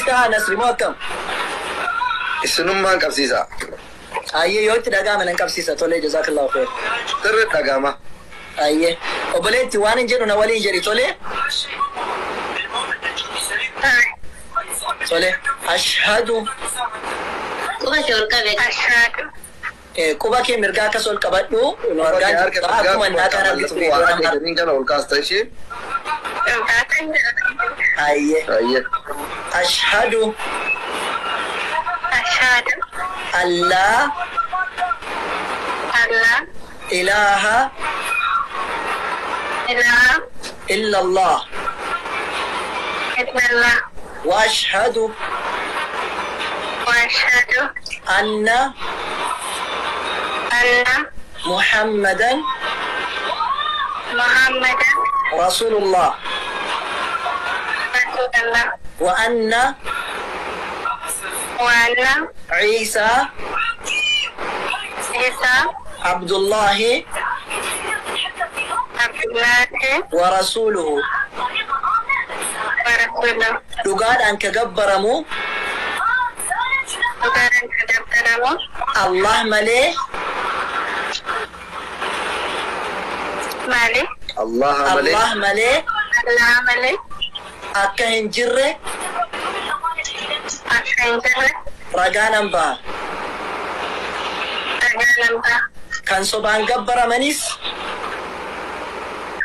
Qabsiistaa Nasri moo akkam? Isinummaan qabsiisa. Ayyee, yoo itti dhaga'ame nan qabsiisa. Tolee, jazakallahu khair. Sirri dhaga'ama. Ayyee. Obboleetti, waan hin jedhu na waliin jedhi, tolee? Tolee. Ashhadu. Quba kee ol qabe. Ashhadu. Quba kee mirgaa akkas ol qabadhu. Nu argaa Harka jirta. Akkuma innaa kan argitu waa viidiyoo nama. akeekaniin kana ol kaasta ishee. Dhugaatiin Ayyee. Ayyee. Ashhadu. Ashhadu. Allaa. Allah. Ilaaha. Ilaha. Illa Allah. Illallah. Wa ashhadu. Wa ashhadu. Anna. Anna. Muhammadan. Muhammadan. Rasulullah. Rasulullah. Wa anna. Wa anna. Isa. Isa. Abdullahi. Abdullahi. Wa rasuluhu. Wa rasuluhu. Dhugaadhaan ka gabbaramu. Dhugaadhaan ka gabbaramu. Allah malee. Maali? Allah malee. Allah malee. Allah malee. Akka hin jirre. Akka hin jirre. Ragaa nan baha. Ragaa nan baha. Kan sobaan gabbaramanis.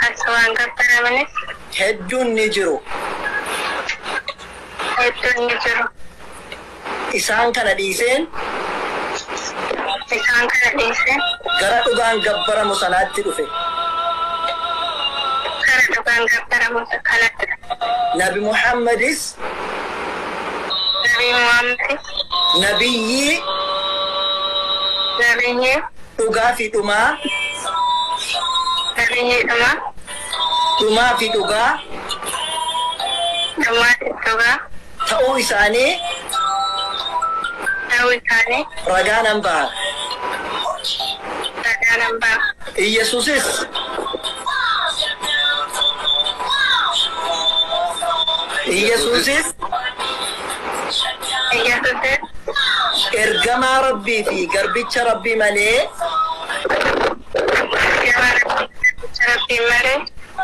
Kan sobaan gabbaramanis. Hedduun ni jiru. Hedduun ni jiru. Isaan kana dhiiseen. Isaan kana dhiiseen. Gara dhugaan gabbaramu sanaatti dhufe. Gara dhugaan gabbaramu kanatti. Nabi Muhammadis. Nabi Muhammadis. Nabiyyii. Nabiyyii. Dhugaa fi dhumaa. Nabiyyii dhumaa. Dhumaa fi dhugaa. Dhumaa fi dhugaa. Ta'uu isaanii. Ta'uu isaanii. Ragaa nan baha. Ragaa nan baha. Iyyasuusis. Iyyasuusis. Iyyasuusis. Ergamaa Rabbii fi garbicha Rabbii malee. Ergamaa Rabbii fi garbicha Rabbii malee.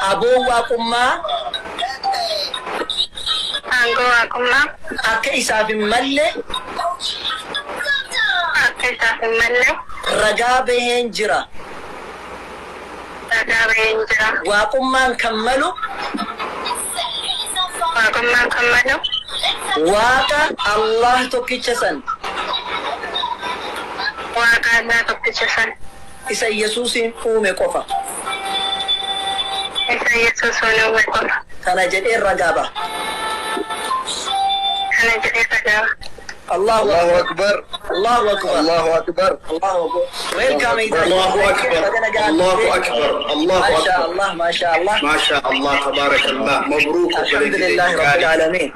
Aboo waaqummaa. Aangoo waaqummaa. Akka isaaf hin malle. Akka isaaf hin malle. Ragaa baheen jira. Ragaa baheen jira. Waaqummaan kan malu. Waaqummaan kan malu. Waaqa Allah tokkicha san. Waaqa Allah tokkicha san. Isa Yesuusiin uume qofa. Isa Yesuusiin uume qofa. Kana jedheen ragaa baha. Kana jedhee ragaa baha. Allahu Allahu Akbar. Allahu Akbar. Allahu Akbar. Allahu Akbar. Welcome, Ethan. Allahu Akbar. Allahu Akbar. Allahu Masha Akbar. Allah, Masha Allah. Masha Allah, tabarakallah. Mabruuk. Alhamdulillah Rabbil Alamin.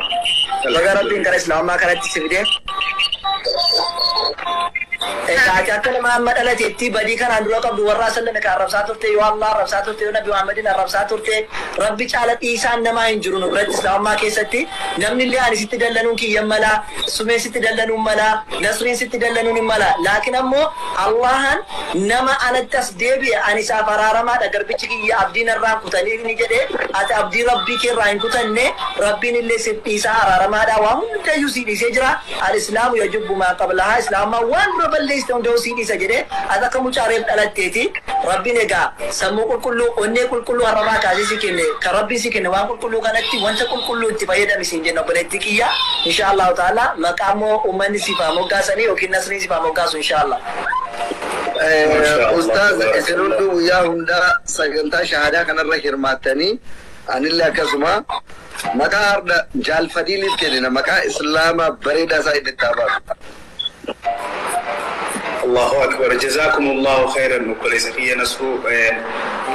Baga Rabbiin gara Islaamaa kanatti si fide. Egaa ati akka nama amma dhalateetti badii kanaan dura qabdu warra asallame kan arrabsaa turte, yoo Allah arrabsaa turte, yoo Nabi Muhammadin arrabsaa turte, Rabbi caala dhiisaan namaa hin jiru. Nu biratti Islaamummaa keessatti namni illee ani sitti dallanuun kiyyan mala, Sumeen sitti dallanuun mala, Nasriin sitti dallanuun hin mala, laakiin ammoo Allahan nama anatti as deebi'e ani isaaf araaramaadha, garbichi kiyya abdii narraa hin kutanii ni jedhe. Ati abdii Rabbii keerraa hin kutanne, Rabbiin illee siif dhiisaa araaramaadha, waa hundayyuu sii dhiisee jira. Al-islaamu yajubbu maa qablahaa, Islaamummaa waan dura balleessite hunda'uu sii dhiisa jedhe. Ati akka mucaa reef dhalatteeti. Rabbiin egaa sammuu qulqulluu, onnee qulqulluu har'arraa kaasee si kenne. Kan Rabbiin si kenne waan qulqulluu kanatti wanta qulqulluu itti fayyadami siin jenna, obboleettii kiyya. Insha Allahu ta'ala maqaa immoo uummanni siif haa moggaasanii yookiin Nasriin siif haa moggaasu, insha Allah. Ustaaz, isin hunduu guyyaa hundaa sagantaa shahaadaa kanarra hirmaattanii, anillee akkasuma maqaa har'a jaalfadiiliif kennina, maqaa Islaamaa bareedaa isaa itti haa baasu. Allahu Akbar. Jazakumullahu khairan, obboleessa kiyya Nasruu.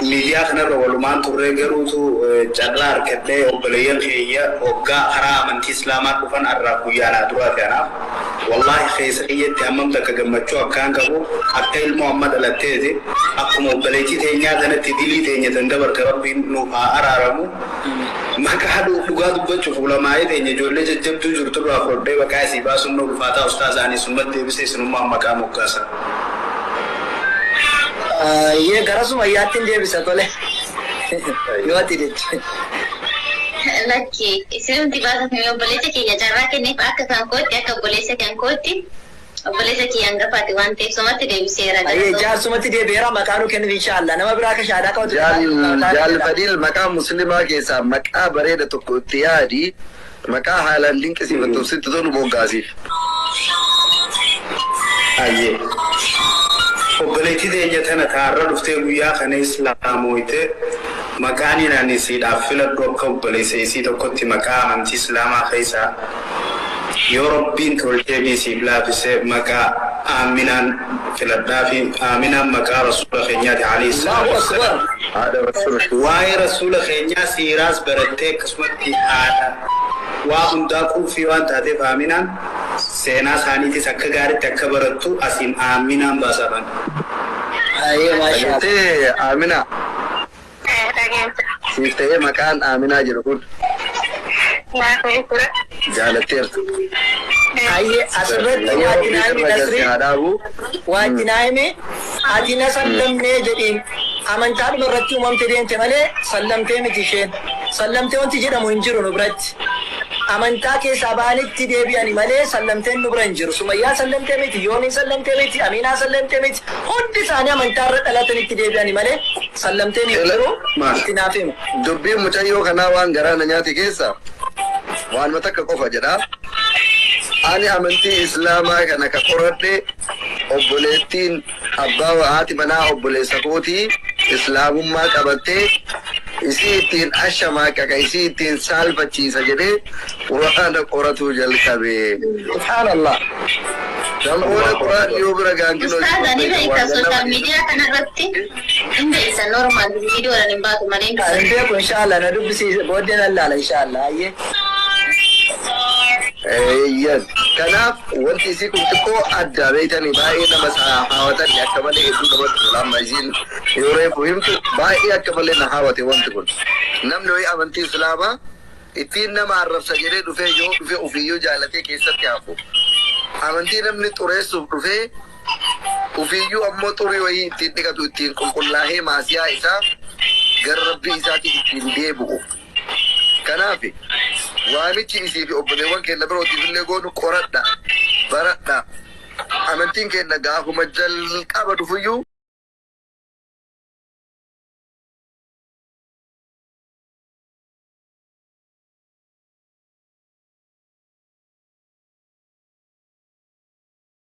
Miidiyaa kanarra walumaan turree, garuutu carraa argadhee obboleeyyan kiyya hoggaa karaa amantii Islaamaa dhufan har'aaf guyyaa naa duraati anaaf. Wallaahi keessa kiyyatti hammam takka gammachuu akkaan qabu, akka ilmoo amma dhalatteeti. Akkuma obboleettii teenyaa kanatti dilii teenya tan dabarte Rabbiin nuuf haa araaramu. Maqaa dhugaa dubbachuuf ulamaa'ee teenya ijoollee jajjabduu jirtu irraa fudhadhee maqaa isii baasuun nu ulfaataa ustaazaanii sumatti deebisee isinummaan maqaa moggaasa. Yee gara Sumayyaatti hin deebisa tole. Yoo ati jechi. Lakki isinumti baasafame obboleessa keenya carraa kenneef akka kan kootti akka obboleessa kan kootti obboleessa kiyya hangafaati waan ta'eef sumatti deebiseera. Ayyee jaarsumatti deebi'eera maqaa nu kennuuf inshaallah nama biraa akka shaadaa qabatu. Jaal Fadiil maqaa musliimaa keessaa maqaa bareeda tokko itti yaadi maqaa haalaan dinqisiifattu sitti tolu moggaasiif. Ayyee. Obboleettii teenya tana taarra dhuftee guyyaa kana islaamoyte maqaan ani siidhaaf filadhu akka obboleessa isii tokkotti maqaa amantii islaamaa keessaa yoo rabbiin tolchee fi siif laafisee maqaa Aaminaan filadhaa fi Aaminaan maqaa rasuula keenyaati alayhi Allahu salaatu wassalaam. akbar. Haadha rasuula. Waa'ee rasuula keenyaa siiraas barattee akkasumatti haadha waa hundaa quufii waan taateef Aaminaan seenaa isaaniitis akka gaariitti akka barattu asiin Aaminaan baasaman. Ayyee maashaa. Dhageessee Aaminaa Dhageessa. siif ta'ee maqaan Aaminaa jedhu kun Naaf tura. jaalatteerta. Ayyee asirratti Yoo waati rabbii naa himi sirra Nasrii. galche haa dhaabu. Waati naa himi ati na sallamnee jedhiin amantaadhuma irratti uumamte deemte malee sallamtee miti isheen. Sallamtee wanti jedhamu hin jiru nu biratti. Amantaa keessaa ba'anitti deebi'ani malee sallamteen nu bira hin jiru. Sumayyaa sallamtee miti, Yooniin sallamtee miti, Aminaa sallamtee miti. Hundi isaanii amantaa irra dhalatanitti deebi'ani malee sallamteen hin jiru. Maal? Itti naaf himu. Dubbiin mucayyoo kanaa waan garaa na nyaate keessa waanuma takka qofa jedha. Ani amantii islaamaa kana ka qoradhe obboleettiin abbaa haati manaa obboleessa kootii islaamummaa qabattee isii ittiin ashamaaqqaqa isii ittiin saalfachiisa jedhee quraana qoratuu jalqabe. Subhaanallah. Damboona quraan yoo bira gaangiloo Ustaaz ani beekta social media kanarratti hin beekta normal viidiyoodhaan hin baatu malee hin Hin beeku inshaallah na dubbisiise booddee nan laala inshaallah. Ayyee. Eeyyan. Kanaaf wanti isii kun xiqqoo adda beektanii baay'ee nama hawwatan akka malee hedduu namatti tola amma isiin yoo reefu himtu baay'ee akka malee na hawwate wanti kun. Namni wayii amantii islaamaa ittiin nama arrabsa jedhee dhufee yoo dhufee ofiiyyuu jaalatee keessatti hafu. Amantii namni xureessuuf dhufee ofiiyyuu ammoo xurii wayii ittiin dhiqatu ittiin qulqullaa'ee maasiyaa isaa gara rabbii isaatti ittiin deebi'u. Kanaaf waamichi isii fi obboleewwan keenya birootiif illee goonu qoradha, baradha. Amantiin keenya gaafuma jalqaba dhufuyyuu